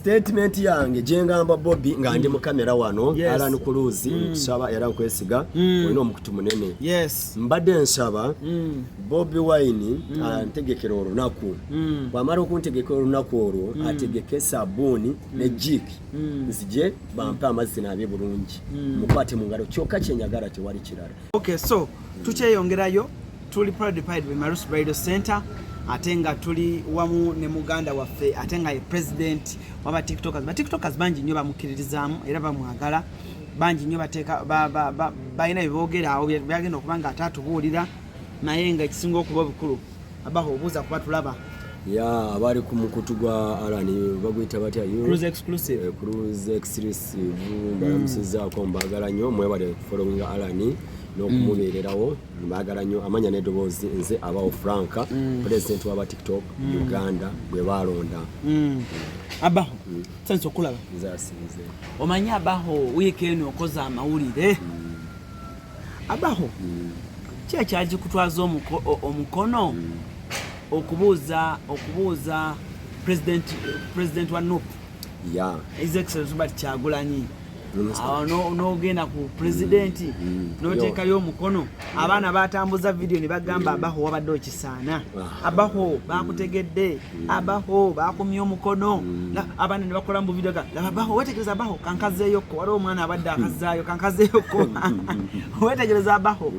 Statement yange gyengamba Bobi nga ndi mu kamera wano. Alan Cruz, nkusaba era nkwesiga, olina omukutu munene. Mbadde nsaba Bobi Wine antegekera olunaku. Bwamala okuntegekera olunaku olwo, ategeke sabuuni ne Jik, nzije bampe amazzi nabye bulungi, mukwate mu ngalo. Kyokka kyenjagala, tewali kirala. Okay, so tukyeyongerayo. Tuli proud pride by Marus Bridal Center, ate nga tuli wamu ne muganda waffe, ate nga ye president waba TikTokers. Ba TikTokers bangi nnyo bamukkiririzaamu era bamwagala bangi nnyo. Bateeka balina bye boogera awo byagenda okuba nga ate atubuulira, naye nga ekisinga okuba obukulu, abaho obuuza kuba tulaba. Ya, abali ku mukutu gwa Alan, baguyita batya? Cruise Exclusive. Cruise Exclusive, mbalamusizaako, mbagala nnyo, mwebale following Alan n'okumubeererawo. Mbagala nnyo. Amanya n'eddoboozi, nze Abawo Franka, president w'aba TikTok Uganda bwe balonda. Abaho, sense okulaba. Nze asinze. Omanyi Abaho, wiiki eno okoze amawulire. Abaho, ki ekyagikutwaza omukono okubuuza president wa NUP, His Excellency Robert Kyagulanyi? Awo n'ogenda ku pulezidenti n'oteekayo omukono. Abaana batambuza vidiyo ne bagamba, "Abaho, wabadde okisaana. Abaho, bakutegedde. Abaho, bakumye omukono." Abaana ne bakola mu vidiyo ga, "Laba Abaho, wetegereza Abaho, kankazeeyokko." Waliwo omwana abadde akazaayo, "Kankazeeyokko, wetegereza Abaho,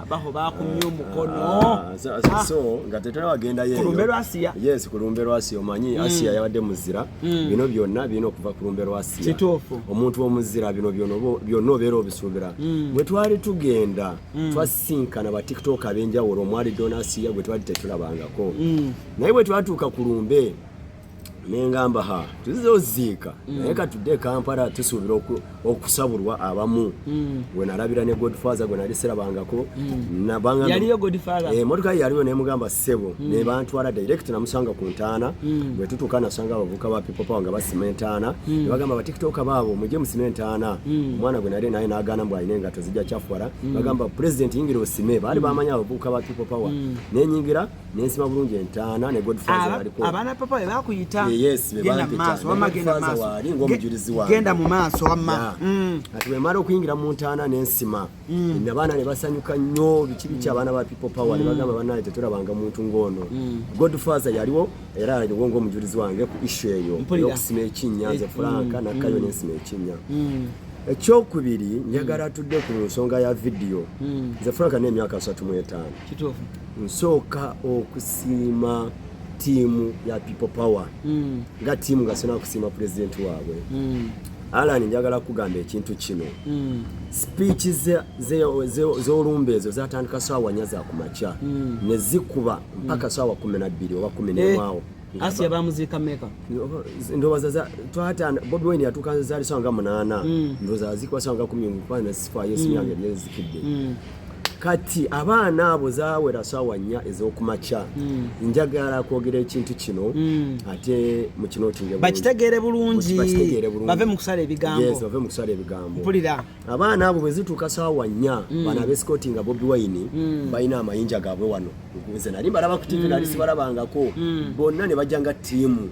Abaho bakumye omukono." Ah, so nga tetunabagendayo Ku lumbe lwa Asiya. Yes, ku lumbe lwa Asiya. Omanyi Asiya yabadde muzira. Bino byonna birina okuva ku lumbe lwa Asiya. Omuntu omuzira, bino byonna obeera obisuubira. Bwe twali tugenda, twasisinkana ba TikTok ab'enjawulo, omwali Donasiya gwe twali tetulabangako. Naye bwe twatuuka ku lumbe, nengamba, "Ha, tuzize oziika, naye katudde e Kampala, tusuubira okusabulwa abamu." Gwe nalabira ne Godfather gwe nali sirabangako. Yaliyo Godfather? Eh, motoka ye yaliyo. Nemugamba, "Ssebo," ne bantwala direct, namusanga ku ntaana. Bwe tutuuka, nasanga abavubuka ba People Power nga basima entaana, ne bagamba ba TikTok baabo, "Mujje musime entaana." Omwana gwe nali naye n'agaana mbu alina engato zijja kyafuwala. Bagamba, "President, yingira osime." Baali bamanyi abavubuka ba People Power. Nenyingira, nensima bulungi entaana ne Godfather aliko. Abaana papa be bakuyita? Yes, be Genda bampita. mu maaso Ne wamma, genda mu Godfather maaso. waali ng'omujulizi wange. Genda mu maaso wamma. Ati bwemala okuyingira mu ntaana n'ensima, abaana ne basanyuka nnyo, biki biki, abaana ba People Power ne bagamba, "Bannaye, tetulabanga muntu ng'ono." Godfather yaliwo era aliwo ng'omujulizi wange ku issue eyo ey'okusima ekinnya. Nze Franka nakkayo n'ensima ekinnya. Ekyokubiri, njagala tudde ku nsonga ya vidiyo. Nze Franka n'emyaka 35. Nsooka okusiima ttiimu ya People Power nga ttiimu, nga sina kusiima pulezidenti waabwe. Alan, njagala kugamba ekintu kino. Speech z'olumba ezo zatandika saawa 4 za kumakya ne zikuba mpaka saawa 12 oba 11 awo. Asiya bamuziika meka? Ndowooza twatanda, Bobi Wine yatuuka zaali sawa nga 8. Ndowooza azikuba sawa nga 10, kuba nasifaayo esimu yange yali ezikidde. Kati abaana abo zawera saawa 4 ez'okumakya. Njagala kwogera ekintu kino, ate mukinotinge. Bakitegeere bulungi. Bakitegeere bulungi. Bave mu kusala ebigambo. Yes, bave mu kusala ebigambo. Mpulira. Abaana abo bwe zituuka saawa 4, bano abescortinga Bobi Wine balina amayinja gaabwe wano. Nze nali mbalaba ku TV, nali sibalabangako. Bonna ne bajja nga ttiimu,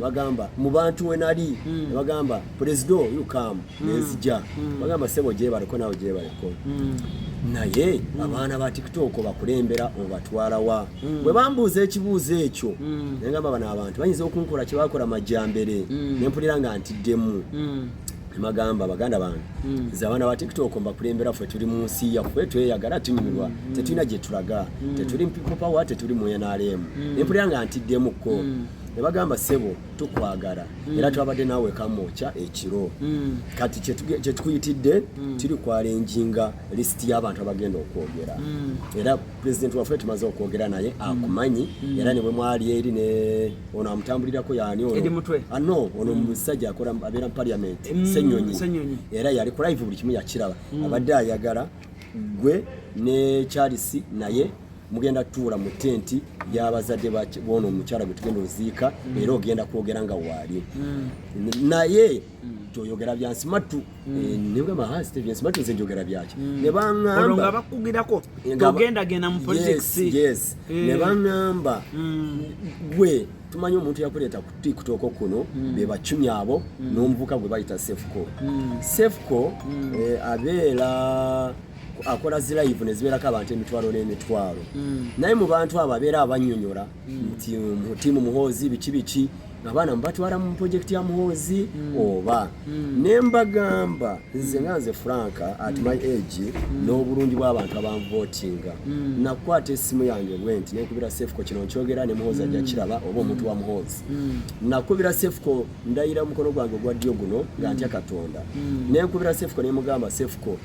bagamba mu bantu we nali, ne bagamba, "President, you come." Nenzija, bagamba, "Sebo, gyebaleko, naawe gyebaleko." Naye abaana ba TikTok bakulembera obatwalawa? Bwe bambuuza ekibuuzo ekyo, nengamba, bano abantu bayinza okunkola kyebakola Majambere. Nempulira nga ntiddemu. Nemagamba, "Baganda bange, nze abaana ba TikTok mbakulembera. Ffe tuli mu nsi yaffe, tweyagala, tunyumirwa, tetulina gye tulaga, tetuli mu People Power, tetuli mu NRM." Nempulira nga ntiddemukko. Ne bagamba, "Ssebo, tukwagala, era twabadde naawe Kamwokya ekiro. Kati kyetukuyitidde, tuli kwalenjinga lisiti y'abantu abagenda okwogera, era pulezidenti waffe tumaze okwogera naye, akumanyi, era ne bwe mwali eri ne ono amutambulirako yaani ono?" Eddie Mutwe. Ah, no, ono musajja akola, abeera mu parliament, Ssenyonyi. Ssenyonyi. Era yali ku live, buli kimu yakiraba. Abadde ayagala gwe ne Charles, naye mugenda tuula mu tenti y'abazadde b'ono omukyala gwe tugenda oziika, era ogenda kwogera nga waali, naye toyogera byansimatu." Negamba, "Ha, Steve, byansimatu nze njogera byaki?" Ne Olwo nga baŋŋamba bakugirako togendagenda mu politics. Yes. Ne baŋŋamba, "Gwe Tumanyi omuntu yakuleeta ku TikTok kuno be bacumi abo n'omuvuka gwe bayita Sefco. Sefco abeera akola zi live ne zibeerako abantu emitwalo n'emitwalo, naye mu bantu abo abeera abannyonnyola nti team Muhoozi biki biki, abaana mubatwala mu project ya Muhoozi oba ne mbagamba nze nga nze Franka at my age n'obulungi bw'abantu abanvotinga, nakwata essimu yange bwenti nenkubira Sefco. Kino nkyogera ne Muhoozi ajja kiraba oba omuntu wa Muhoozi. Nakubira Sefco, ndayira omukono gwange ogwa ddyo guno nga ntya Katonda, nenkubira Sefco nemugamba, "Sefco,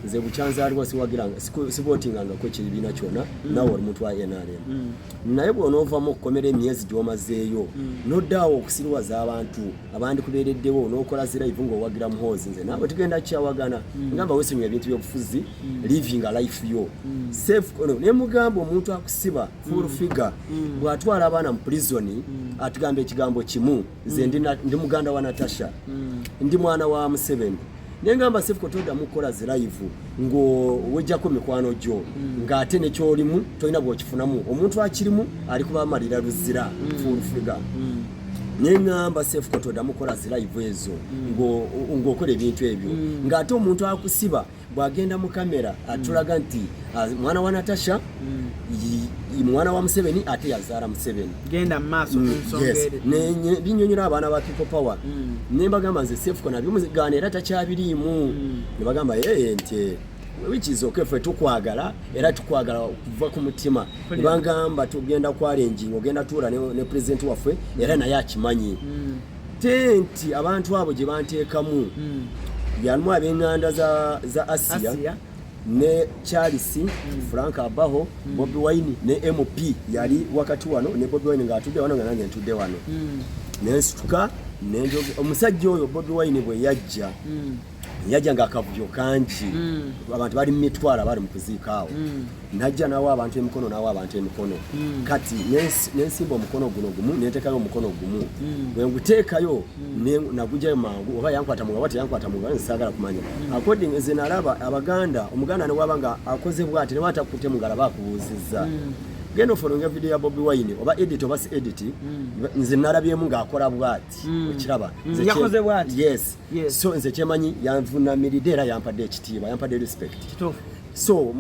nze bukyanzaalibwa siwagiranga, sivotingangako ekibiina kyonna, nawe oli muntu wa NRM, naye bw'onoovamu okukomera emyezi gy'omazeeyo noddaawo okusiriwaza abantu abandi kubeereddewo n'okola zi live ng'owagira Muhoozi, nze naawe tugenda kyawagana." Ngamba, "Weesonyiwa ebintu by'obufuzi, living a life yo safe." No, ne mugamba, omuntu akusiba full figure bw'atwala abaana mu prison atugamba ekigambo kimu, nze ndi muganda wa Natasha, ndi mwana wa Museveni. Nengamba, "Sefuko, toddamu kukola zi live ng'owejjako mikwano gyo ng'ate nekyolimu tolina bw'okifunamu. Omuntu akirimu ali kubamalira luzira full figure." Neŋŋamba, "Sefuko, toddamu kukola zi live ezo ng'okola ebintu ebyo ng'ate omuntu akusiba bw'agenda mu kamera atulaga nti mwana wa Natasha, mwana wa Museveni, ate yazaala Museveni." Genda mu maaso ku nsonga eri. Binyonyola abaana ba People Power. Ne mbagamba, nze Sefuko nabimugaana era takyabiriimu. Ne bagamba yeye nti which is okay, ffe tukwagala era tukwagala kuva ku mutima. Ne bagamba, "Tugenda kwalenjinga, ogenda tuula ne president waffe era naye akimanyi." Te nti abantu abo gye banteekamu yalimu ab'eŋŋanda za Asiya, Asiya. ne Charles Frank Abaho, Bobi Wine ne MP yali wakati wano ne Bobi Wine ng'atudde wano nga nange ntudde wano. Nensituka omusajja oyo Bobi Wine bwe yajja, yajja ng'akavuyo kangi, abantu bali mu mitwalo abali mu kuziika awo. Najja nawa abantu emikono, nawa abantu emikono. Kati nensimba omukono guno gumu, nentekayo omukono gumu. Bwe nguteekayo nagugyayo mangu, oba yankwata mungalo oba teyankwata mungalo, nze saagala kumanya. According nze nalaba Abaganda, Omuganda ne waba nga akoze bwati ne batakutte mungalo aba akubuuzizza. Genda ofollowinga video ya Bobi Wine, oba edit oba si edit, nze nalabyemu ng'akola bwati, okiraba? Yakoze bw'ati? Yes. Yes. So nze kyemanyi yanvunamiridde era yampadde ekitiibwa, yampadde respect. Kituufu. So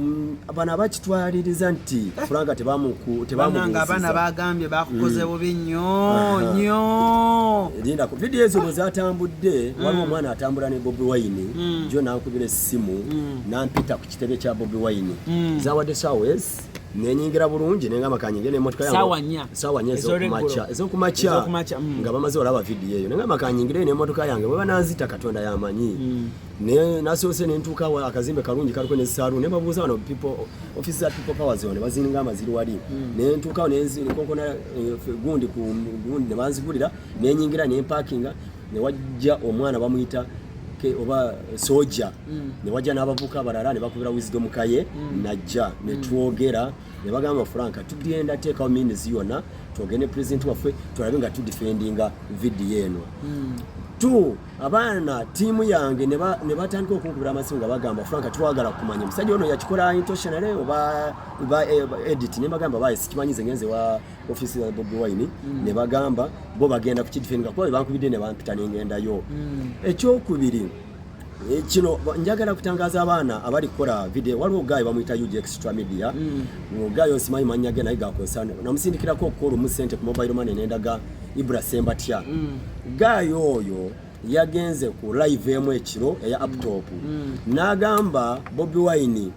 bano abakitwaliriza nti Franka Bannange, abaana tebamubuusiza. Bagambye bakukoze bubi nnyo nnyo. Linda, ku vidiyo ezo bwe zatambudde, waliwo omwana atambula ne Bobi Wine jo nankubira essimu nampita ku kitebe kya Bobi Wine. Zawadde sawes nenyingira bulungi, nengamba kanyingire nemotoka yange. Saawa 4. Saawa 4 Ez'olweggulo. ezokumakya, ezokumakya. Ez'okumakya. Nga bamaze olaba vidiyo eyo, nengamba kanyingire nemotoka yange, bwe bananzita Katonda yamanyi. Ne nasoose nentuuka awo, akazimbe kalungi kaliko ne saalu, ne babuuza wano people office za People Power zone, bazingamba ziri wali. Nentuukawo nenkonkona gundi ku gundi ne banzigulira, nenyingira nempakinga. Ne wajja omwana bamuyita oba soja, ne wajja n'abavubuka abalala ne bakubira Wisdom Kaye, najja ne twogera ne bagamba, "Franka, tugenda teekawo means yonna twogere ne president waffe tulabe nga tudefendinga vidiyo eno." Tu abaana tiimu yange ne batandika okunkubira amasimu nga bagamba, "Franka, twagala kumanya omusajja ono yakikola intentionally oba edit." Ne bagamba, "Baye sikimanyi, nze ngenze wa office ya Bobi Wine." Ne bagamba bo bagenda kukidefendinga kuba bebankubidde ne bampita nengendayo. Ekyokubiri, kino njagala kutangaza abaana abali kukola video. Waliwo guy bamuyita UG Extra Media. Guy osimanyi mannya ge naye gakozesa, namusindikirako okukola omu sente ku mobile money nendaga Ibra Sembatya. Guy oyo yagenze ku live emu ekiro eya uptop n'agamba Bobi Wine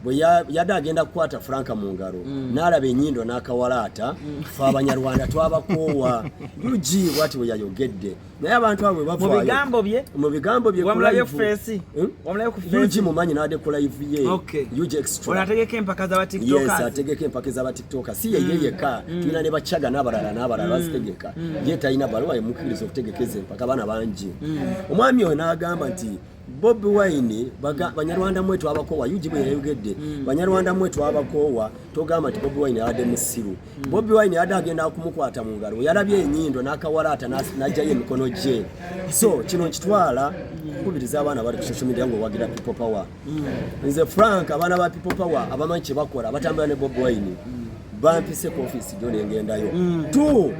bwe yadde agenda kukwata Franka mu ngalo n'alaba enyindo n'akawalaata, fe Abanyarwanda twabakoowa. UG bwati bwe yayogedde, naye abantu abo bwe Mu bavaayo bigambo bye. Mu bigambo bye ku Wamulabye live. face? Hmm? Wamulabye ku UG face? mumanyi, n'adde ku live ye. UG Extra. Ono ategeka empaka z'aba Yes. TikTokers. Ategeka empaka ez'aba TikToker. Si yeye yekka, tulina ne bacaga n'abalala n'abalala bazitegeka. Ye talina baluwa emukkiriza okutegeka ezo empaka, abaana bangi. Omwami oyo n'agamba nti Bobi Wine Banyarwanda mwe twabakoowa. UG bwe yayogedde, Banyarwanda mwe twabakoowa. Togamba nti Bobi Wine abadde musiru. Bobi Wine adde agenda kumukwata mu ngalo, yalabye enyindo n'akawalaata n'ajjayo emikono gye. So kino nkitwala kukubiriza abaana bali ku social media ng'owagira People Power. Nze Frank, abaana ba People Power abamanyi kye bakola abatambula ne Bobi Wine bampise ku office gyo nengendayo. Two,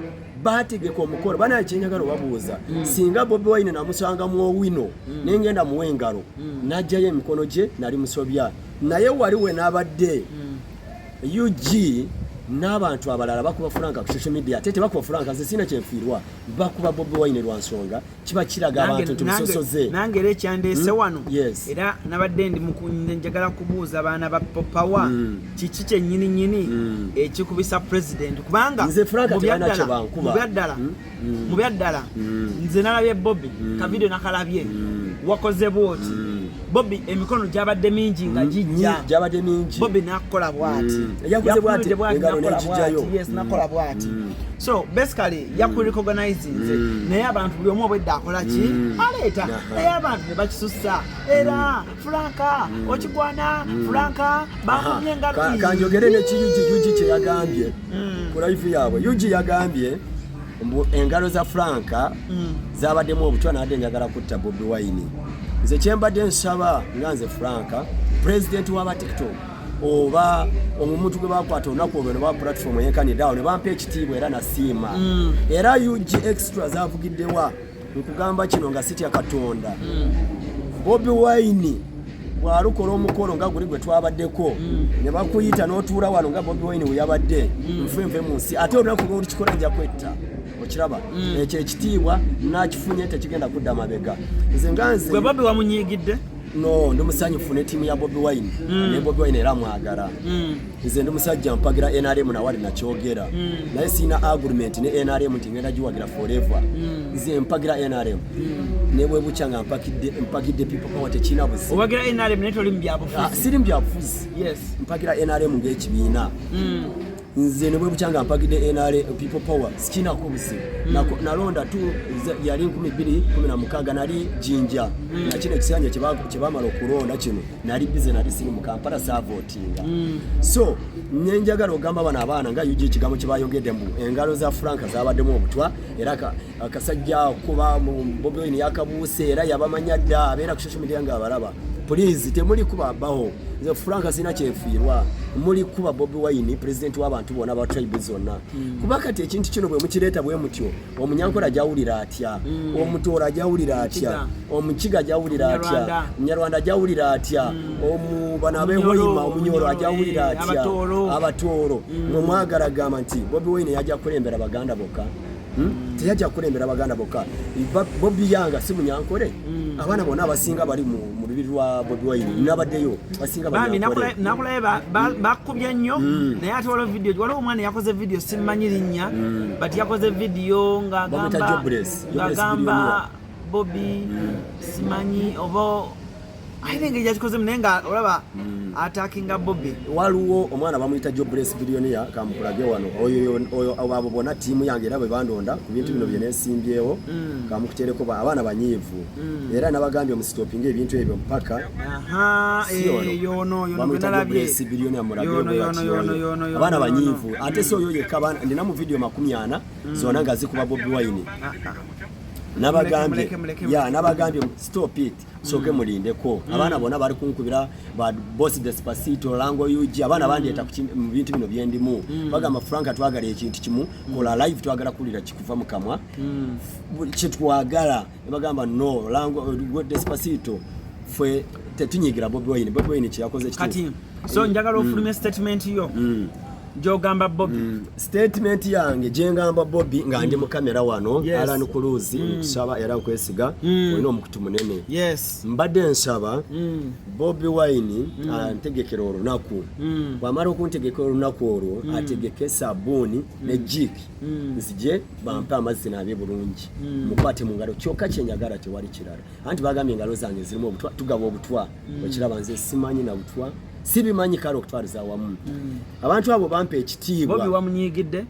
Bategeka omukolo. Banaye, kyenjagala obabuuza, singa Bobi Wine namusanga mu Owino, nengenda muwa engalo, najjayo emikono gye, nali musobya. Naye wali we nabadde, UG n'abantu abalala bakuba Franka ku social media, ate tebakuba Franka, nze sina kyenfiirwa. Bakuba Bobi Wine lwa nsonga kiba kiraga abantu nti musosoze. Nange era ekyandeese wano, era nabadde ndi njagala kubuuza baana ba Power, kiki kyennyini nyini ekikubisa president? Kubanga Nze Frank mu tebalina byaddala, kye bankuba. Mu byaddala nze nalabye Bobi ka video, nakalabye wakoze bwoti. Bobi emikono gyabadde mingi nga gijja. Gyabadde mingi. Bobi nakola bwati. Yakoze bw'ati, Yakunudde bw'ati, engalo nakola n'egijjayo. bw'ati, yes, nakola bwati. So basically yakurecognizinze, naye abantu buli omu obwedda akola ki, aleeta, naye abantu ne bakisussa. Era Franka okigwana, Franka bakubye engalo. Kanjogere ne kiyugi Yugi kye yagambye ku live yaabwe. Yugi yagambye mbu engalo za Franka zabaddemu obutwa, nabadde njagala kutta Bobi Wine. Nze kyembadde nsaba nga nze Franka, president w'aba TikTok, oba omuntu gwe bakwata olunaku olwo ne ba platform eyenkanidde awo ne bampa ekitiibwa, era nasiima. Era UG extra zavugiddewa, nkugamba kino nga sitya Katonda. Bobi Wine bw'alukola omukolo nga guli gwe twabaddeko, ne bakuyita n'otuula wano nga Bobi Wine we yabadde, nfe nve mu nsi, ate olunaku lwolukikola nja kwetta. Okiraba, ekyo ekitiibwa nakifunye, tekigenda kudda mabega. Nze nga nze Gwe Bobi wamunyiigidde? No, ndi musanyufu ne ttiimu ya Bobi Wine, ne Bobi Wine era mwagala. Nze ndi musajja mpagira NRM, nawali nakyogera, naye sirina agreement ne NRM nti ngenda giwagira forever. Nze mpagira NRM ne bwe bukya nga mpagidde People Power, tekirina buzibu. Owagira NRM naye toli mu Ah, byabufuzi? siri mu byabufuzi. Mpagira NRM ng'ekibiina. Nze ne bwe bukya nga mpagidde NRM, People Power, sikinako buzibu. Nalonda tu yali 2016, nali Jinja, nakino ekisanja kye bamala okulonda kino, nali busy, nali siri mu Kampala, saavootinga. So nenjagala ogamba bano abaana nga UG, ekigambo kye bayogedde mbu engalo za Franka zabaddemu obutwa, era akasajja kuba Bobi Wine yakabuuse, era yabamanya dda, abeera ku social media nga abalaba. Please, temuli kuba baho. Nze Franka sina kyenfiirwa. Muli kuba Bobi Wine, president w'abantu bonna, ba tribe zonna. Kuba kati ekintu kino bwe mukireeta bwe mutyo, Omunyankola ajawulira atya? Omutooro ajawulira atya? Omukiga. Omukiga ajawulira atya? Omunyarwanda. Omunyarwanda ajawulira atya? Bano abehoima, Omunyoro, Omunyoro ajawulira atya? Abatooro. Abatooro. Mwe mwagala gamba nti Bobi Wine yajja kulembera Baganda bokka. Teyajja kulembera Baganda bokka. Bobi Yanga si Munyankole? Abaana bonna abasinga bali mu lubiri lwa Bobi Wine nabaddeyo, basinga Bambi. Banyankole. Nakulaye bakubye nnyo, naye ate waliwo video, waliwo omwana yakoze video, simmanyi linnya, but yakoze video Bamuyita ng'agamba Jobless, Jobless ng'agamba billionaire. Bobi simanyi oba alina engeri gyakikozemu, naye nga olaba attackinga Bobi. Waliwo omwana bamuyita Jobless Billionaire, kamukulage wano. Oyo abo bonna ttiimu yange, era bwe bandonda ku bintu bino bye nesimbyewo, kamukutereko. Abaana banyiivu, era nabagambye musitopinga ebintu ebyo mpaka Aha, si ono. Yono yono Bamuyita gwe nalabye. Jobless Billionaire, mulage Yono, bwe yono, bati yono, oyo. yono, yono, Abaana yono. banyiivu, ate si oyo yekka, ndina mu video 40 zonna nga zikuba Bobi Wine. Ah, ah. Nabagambye Muleke, muleke, ya muleke. nabagambye stop it, sooke mulindeko. Abaana bonna bali kunkubira, ba Boss Despacito, Lango UG, abaana bandeeta mu bintu bino byendimu. Bagamba, "Franka, twagala ekintu kimu, kola live, twagala kuwulira kikuva mu kamwa kyetwagala." Nebagamba, "No, Lango Despacito, ffe tetunyigira Bobi Wine. Bobi Wine kyeyakoze kituufu." Kati so njagala ofulumye statement yo gyogamba Bobi. Statement yange gyengamba Bobi nga ndi mu kamera wano, Alan Cruz, nkusaba era nkwesiga, olina omukutu munene. Mbadde nsaba Bobi Wine antegekera olunaku. Bwamala okuntegekera olunaku olwo, ategeke sabuuni ne Jik, nzije bampe amazzi naabye bulungi, mukwate mu ngalo. Kyokka kyenjagala, tewali kirala. Anti bagambye engalo zange zirimu obutwa, tugaba obutwa. Okiraba, nze simanyi na butwa, sibimanyi. Kale okutwaliza awamu, abantu abo bampa ekitiibwa. Bobi wamunyigidde?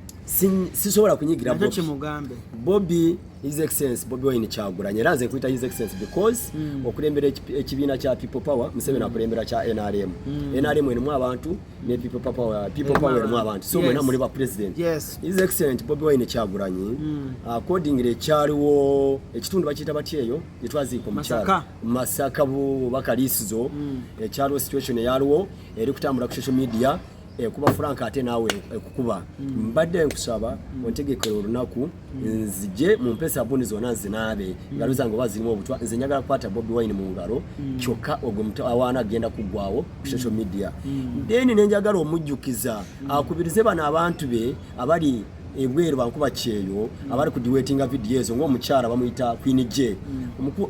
Sisobola kunyigira Nakyo Bobi. kimugambe. Bobi, His Excellence Bobi Wine Kyagulanyi, era nze nkuyita His Excellence because okulembera ekibiina kya People Power, Museveni akulembera kya NRM. NRM erimu abantu, ne People Power, People Erimu Power erimu abantu. abantu, so mwena muli ba president. His Excellence Bobi Wine Kyagulanyi, accordingly ekyaliwo ekitundu bakiyita batya eyo gyetwaziika omukyala? Masaka. Masaka, oba Kaliisizo, ekyaliwo, situation eyaliwo eri kutambula ku social media. Ekuba Frank, ate naawe ekukuba. Mbadde nkusaba ontegekere olunaku nzije mumpe sabuni zonna nzinaabe ngalo zange oba zirimu obutwa. Nze njagala kukwata Bobi Wine mu ngalo kyokka, ogwo awaana agenda kuggwawo ku social media. Then nenjagala omujjukiza akubirize bano abantu be abali ebweru bankuba kyeyo, abali kuduettinga vidiyo ezo, ngaomukyala bamuyita Queen J.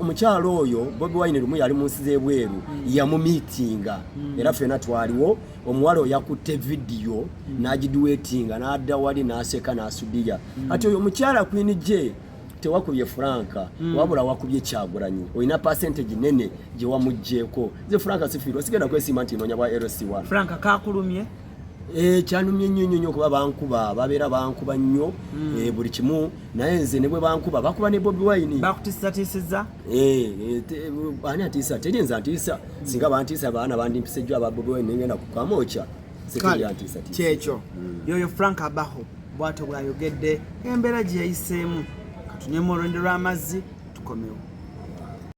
Omukyala oyo Bobi Wine lumu yali mu nsi z'ebweru, yamumeetinga, era ffena twaliwo. Omuwala oyo yakutte vidiyo n'agiduettinga, n'adda wali n'aseka n'asudiya ati oyo omukyala Queen J, tewakubye Franka, wabula wakubye Kyagulanyi, olina percentage nene gye wamugjeeko. Nze Franka sifiirwa, sigenda kwesiima nti noonya bwa LC1. Frank, kakulumye? Eh, kyanumye nnyo nnyo nnyo, kuba bankuba, babeera bankuba nnyo buli kimu, naye nze ne bwe bankuba, bakuba ne Bobi Wine. Bakutisatiisiza? Eh, ani antiisa? Teri nze antiisa. Singa bantiisa, baana bandimpisa ejjo aba Bobi Wine, nengenda kukamokya. Teri antiisa tiisa. Kyekyo. Yoyo Frank Abaho bwatyo bwayogedde embeera gye yayiseemu. Katunywemu olwendo lw'amazzi, tukomewo.